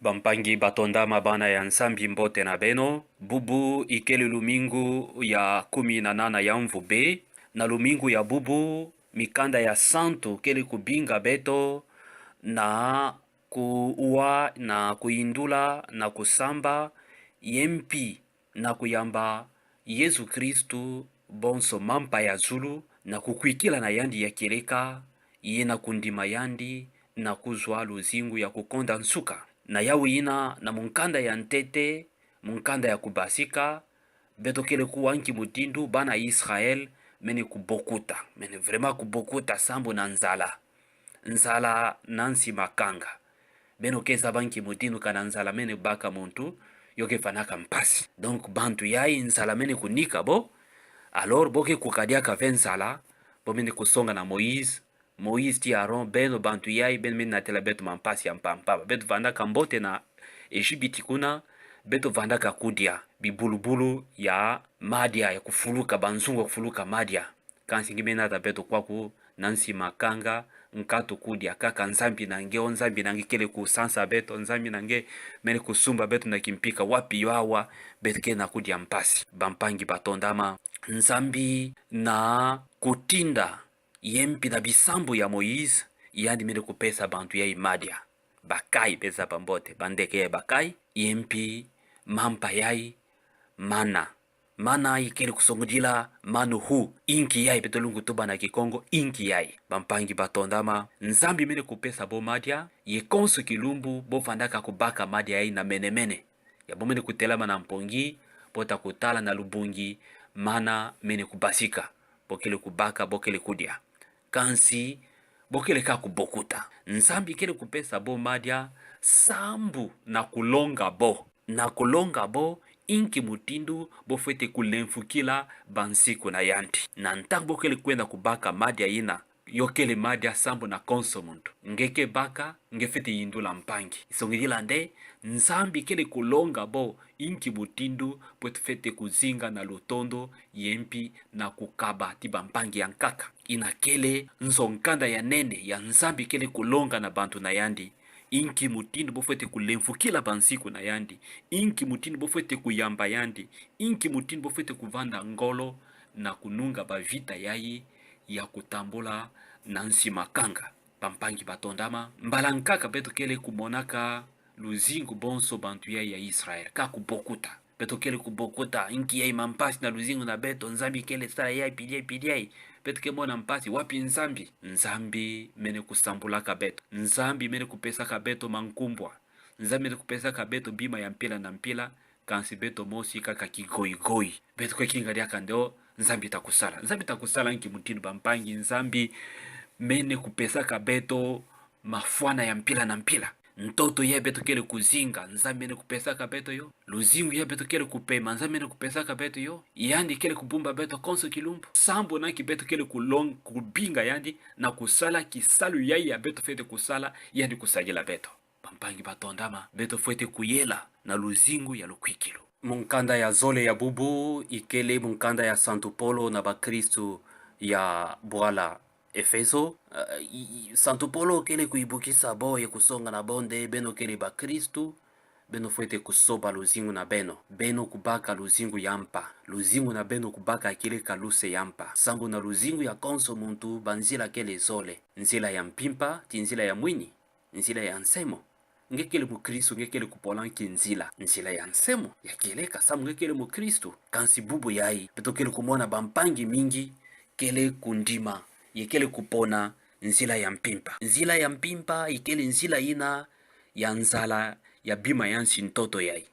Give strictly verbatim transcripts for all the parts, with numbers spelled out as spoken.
Bampangi batondama, bana ya Nzambi, mbote na beno. Bubu ikele lumingu ya kumi na nana ya mvu B. Na lumingu ya bubu, mikanda ya santu kele kubinga beto na kuwa, na kuyindula, na kusamba, ye mpi na kuyamba Yezu Kristu bonso mampa ya zulu, na kukwikila na yandi ya kieleka, ye na kundima yandi, na kuzwa luzingu ya kukonda nsuka. Na yawu yina, na mukanda ya ntete, mukanda ya kubasika, beto kele kuwa nki mutindu bana Israël mene kubokuta, mene vraiment kubokuta sambu na nzala. Nzala na nsi makanga. Beno ke zaba nki mutindu kana nzala mene baka muntu, yo ke fwanaka mpasi. Donc, bantu yai nzala mene kunika bo. Alors, bo ke kukadiaka ve nzala, bo mene kusonga na Moïse, Moïse ti Aaron, beno bantu yai, beno mene natela beto mampasi ya mpamba. Beto vandaka mbote na Ezipiti kuna, beto vandaka kudia bibulubulu ya madia, ya kufuluka, banzungu ya kufuluka madia. Kansi nge mene nata beto kwaku na nsi makanga, nkatu kudia kaka. Nzambi na nge, o Nzambi na nge kele kusansa beto, Nzambi na nge mene kusumba beto na kimpika, wapi yo awa, beto ke na kudia mpasi. Bampangi batondama, Nzambi na kutinda ye mpi na bisambu ya Moïse, yandi mene kupesa bantu yai madia. Bakai, beno zaba mbote, bandeke yai bakai, ye mpi mampa yai, mana. Mana ikele kusongidila manuhu, inki yai, beto lungu tuba na Kikongo, inki yai. Bampangi batondama, Nzambi mene kupesa bo madia, ye konso kilumbu bo vandaka kubaka madia yai na mene-mene. Ya bo mene kutelama na mpongi, bo ta kutala na lubungi, mana mene kubasika. Bo kele kubaka, bo kele kudia. Kansi, bo kele kaka kubokuta. Nzambi kele kupesa bo madia sambu na kulonga bo. Na kulonga bo inki mutindu bo fwete kulemfukila bansiku na yandi. Na ntangu bo kele kwenda kubaka madia yina, yo kele madia sambu na konso muntu. Nge ke baka, nge fwete yindula mpangi. Isongidila nde, Nzambi kele kulonga bo inki mutindu bo fwete kuzinga na lutondo, ye mpi na kukaba ti bampangi ya nkaka. Yina kele nzo nkanda ya nene ya Nzambi kele kulonga na bantu na yandi. Inki mutindu bo fwete kulemfukila bansiku na yandi. Inki mutindu bo fwete kuyamba yandi. Inki mutindu bo fwete kuvanda ngolo na kununga bavita yai ya kutambula na nsi makanga. Bampangi batondama, mbala nkaka beto kele kumonaka luzingu bonso bantu yai ya Israël, ka kubokuta. Beto kele kubokuta, inki yai mampasi na luzingu na beto, Nzambi kele sala yai, pidi yai, pidi yai. Beto ke mona mpasi, wapi Nzambi? Nzambi mene kusambulaka beto. Nzambi mene kupesaka beto mankumbwa. Nzambi mene kupesaka beto bima ya mpila na mpila, kansi beto mosi kaka kigoigoi. Beto ke kinga diaka nde o, Nzambi ta kusala. Nzambi ta kusala nki mutindu bampangi? Nzambi mene kupesaka beto mafwana ya mpila na mpila. Ntoto yai beto kele kuzinga, Nzambi mene kupesaka beto yo. Luzingu yai beto kele kupema, Nzambi mene kupesaka beto yo. Yandi kele kubumba beto konso kilumbu. Sambu na nki beto kele kulong-, kubinga yandi, na kusala kisalu yai ya beto fwete kusala, yandi kusadila beto. Bampangi batondama, beto fwete kuyela na luzingu ya lukwikilu. Mukanda ya zole ya bubu ikele mukanda ya Santu Polo na bakristu ya bwala Efeso. Eh, i, i, Santu Polo kele kuyibukisa bo ye kusonga na bo nde, beno kele bakristu, beno fwete kusoba luzingu na beno. Beno kubaka luzingu ya mpa. Luzingu na beno kubaka kele ka luse ya mpa. Sambu na luzingu ya konso muntu banzila kele zole. Nzila ya mpimpa, ti nzila ya mwini. Nzila ya nsemo. Nge kele mukristu, nge kele kupona nki nzila? Nzila ya nsemo, ya kieleka samu nge kele mukristu. Kansi bubu yai, beto kele kumona bampangi mingi kele kundima, ye kele kupona nzila ya mpimpa. Nzila ya mpimpa ikele nzila yina ya nzala ya bima ya nsi ntoto yai.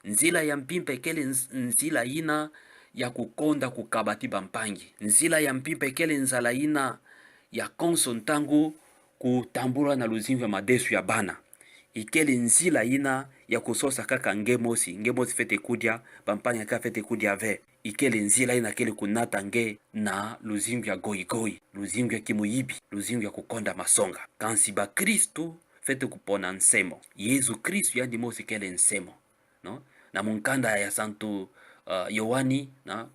Nzila ya mpimpa ikele nz-, nzila yina ya kukonda kukaba ti bampangi. Nzila ya mpimpa ikele nzala yina ya konso ntangu kutambula na luzingu ya madesu ya bana. Ikele nzila yina ya kusosa kaka nge mosi, nge mosi fwete kudia, bampangi ya nkaka fwete kudia ve. Ikele nzila yina kele kunata nge na luzingu ya goigoi, luzingu ya kimuyibi, luzingu ya kukonda masonga. Kansi bakristu fwete kupona nsemo. Yezu Kristu yandi mosi kele nsemo. No? Na mukanda ya Santu, uh, Yoani, na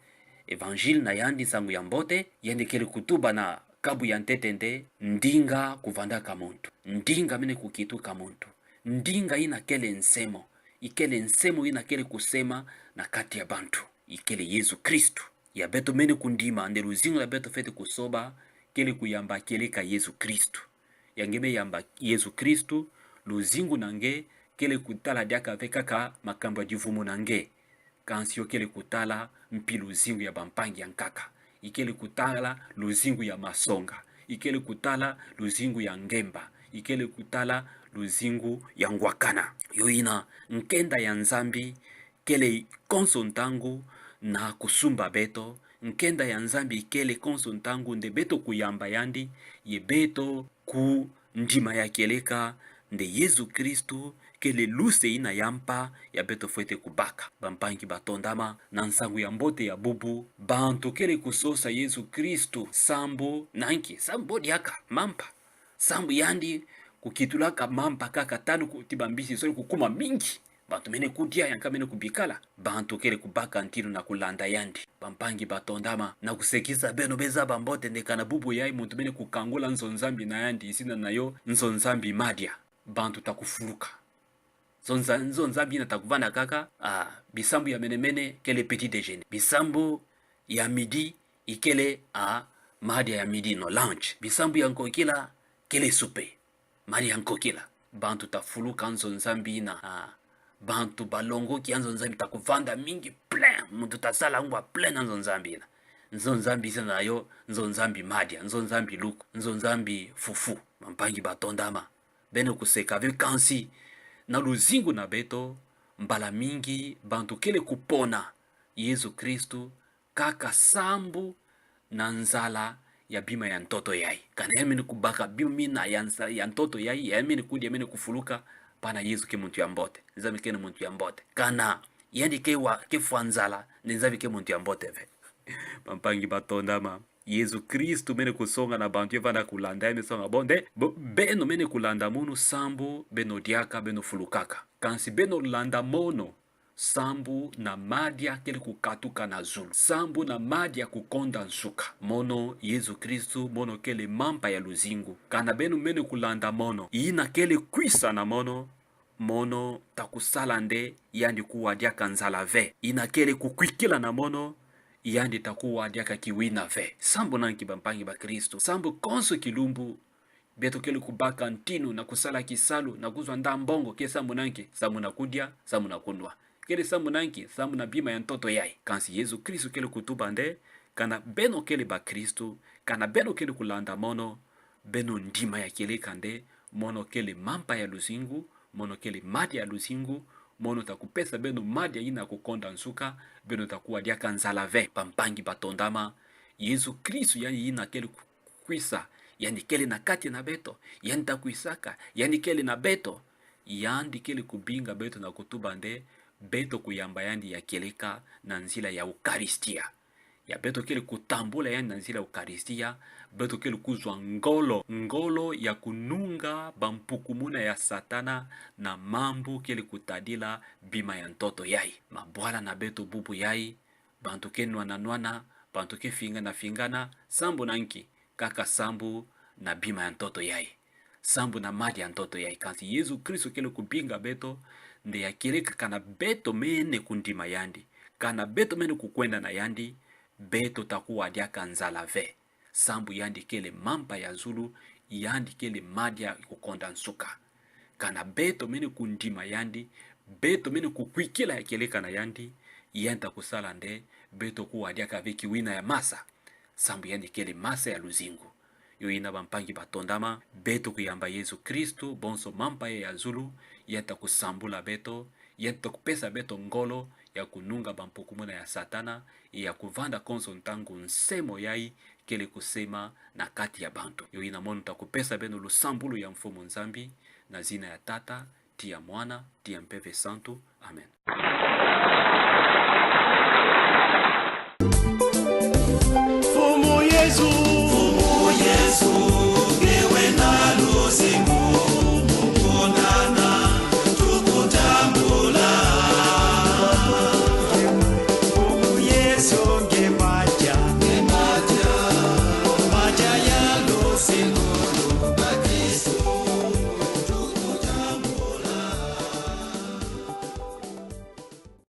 Évangile na yandi, Nsangu ya Mbote, yandi kele kutuba na kabu ya ntete nde, ndinga kuvandaka muntu. Ndinga mene kukituka muntu. Ndinga ina kele nsemo, ikele nsemo ina kele kusema na kati ya bantu, ikele Yezu Kristu. Ya beto mene kundima nde luzingu la beto fwete kusoba kele kuyamba kieleka Yezu Kristu. Ya nge me yamba Yezu Kristu, luzingu na nge kele kutala diaka ve kaka makambu ya divumu na nge. Kansi yo kele kutala mpi luzingu ya bampangi ya nkaka. Ikele kutala luzingu ya masonga. Ikele kutala luzingu ya ngemba. Ikele kutala luzingu ya ngwakana. Yo ina nkenda ya Nzambi kele konso ntangu na kusumba beto. Nkenda ya Nzambi kele konso ntangu nde beto kuyamba yandi, ye beto kundima ya kieleka nde Yezu Kristu kele luse ina ya mpa ya beto fwete kubaka. Bampangi batondama, na nsangu ya mbote ya bubu, bantu kele kusosa Yezu Kristu sambu na nki? Sambu bo diaka mampa. Sambu yandi kukitulaka mampa kaka tanu ku-, ti bambisi soni kukuma mingi. Bantu mene kudia, ya nkaka mene kubikala. Bantu kele kubaka ntinu na kulanda yandi. Bampangi batondama, na kusekisa beno be zaba mbote nde kana bubu yayi muntu mene kukangula nzo Nzambi na yandi, zina na yo nzo Nzambi Madia. Bantu ta kufuluka. Nzo Nza-, nzo Nzambi ina ta kuvanda kaka, ah, bisambu ya mene-mene kele petit déjeuner. Bisambu ya midi ikele, ah, Madia ya midi, no, lunch. Bisambu ya nkokila kele souper. Madia ya nkokila. Bantu ta fuluka nzo Nzambi ina, ah, bantu balongoki ya nzo Nzambi ta kuvanda mingi plein. Muntu ta sala ngwa plein na nzo Nzambi ina. Nzo Nzambi zina na yo nzo Nzambi Madia, nzo Nzambi luku, nzo Nzambi fufu. Bampangi batondama, beno kuseka ve kansi na luzingu na beto, mbala mingi bantu kele kupona Yezu Kristu kaka sambu na nzala ya bima ya ntoto yayi. Kana yandi mene kubaka bima ina ya nza-, ya ntoto yayi, yandi mene kudia, mene kufuluka, pana Yezu ke muntu ya mbote. Nzambi kena muntu ya mbote. Kana yandi ke wa, ke fwa nzala, nde Nzambi ke muntu ya mbote ve. Bampangi batondama, Yezu Kristu mene kusonga na bantu ye vanda kulanda, ya me songa bo nde, bo-, beno mene kulanda mono sambu beno diaka, beno fulukaka. Kansi beno landa mono sambu na Madia kele kukatuka na zulu. Sambu na Madia kukonda nsuka. Mono Yezu Kristu, mono kele mampa ya luzingu. Kana beno mene kulanda mono, ina kele kwisa na mono, mono ta kusala nde yandi kuwa diaka nzala ve. Ina kele kukwikila na mono, yandi ta kuwa diaka kiwina ve. Sambu na nki, bampangi bakristu? Sambu konso kilumbu beto kele kubaka ntinu na kusala kisalu, na kuzwa nda mbongo, kele sambu na nki? Sambu na kudia, sambu na kunwa. Kele sambu na nki? Sambu na bima ya ntoto yayi. Kansi Yezu Kristu kele kutuba nde, kana beno kele bakristu, kana beno kele kulanda mono, beno ndima ya kieleka nde mono kele mampa ya luzingu, mono kele Madia ya luzingu, mono ta kupesa beno Madia ina kukonda nsuka, beno ta kuwa diaka nzala ve. Bampangi batondama, Yezu Kristu yandi ina kele ku-, kwisa, yandi kele na kati na beto, yandi ta kwisaka, yandi kele na beto, yandi kele kubinga beto na kutuba nde beto kuyamba yandi ya kieleka na nzila ya Ukaristia. Ya beto kele kutambula yandi na nzila ya Ukaristia, beto kele kuzwa ngolo, ngolo ya kununga bampukumuna ya Satana na mambu kele kutadila bima ya ntoto yayi. Mabwala na beto bubu yayi, bantu ke nwana-nwana, bantu ke fingana-fingana, sambu na nki? Kaka sambu na bima ya ntoto yayi. Sambu na Madia ya ntoto yayi. Kansi Yezu Kristu kele kubinga beto nde ya kieleka kana beto mene kundima yandi, kana beto mene kukwenda na yandi, beto ta kuwa diaka nzala ve. Sambu yandi kele mampa ya zulu, yandi kele Madia kukonda nsuka. Kana beto mene kundima yandi, beto mene kukwikila ya kieleka na yandi, yandi ta kusala nde beto kuwa diaka ve kiwina ya masa. Sambu yandi kele masa ya luzingu. Yo ina, bampangi batondama, beto kuyamba Yezu Kristu, bonso mampa yayi ya zulu, yandi ta kusambula beto, yandi ta kupesa beto ngolo ya kununga bampukumuna ya Satana, ya kuvanda konso ntangu nsemo yayi kele kusema na kati ya bantu. Yo ina, mono ta kupesa beno lusambulu ya Mfumu Nzambi, na zina ya Tata, ti ya Mwana, ti ya Mpeve Santu. Amen.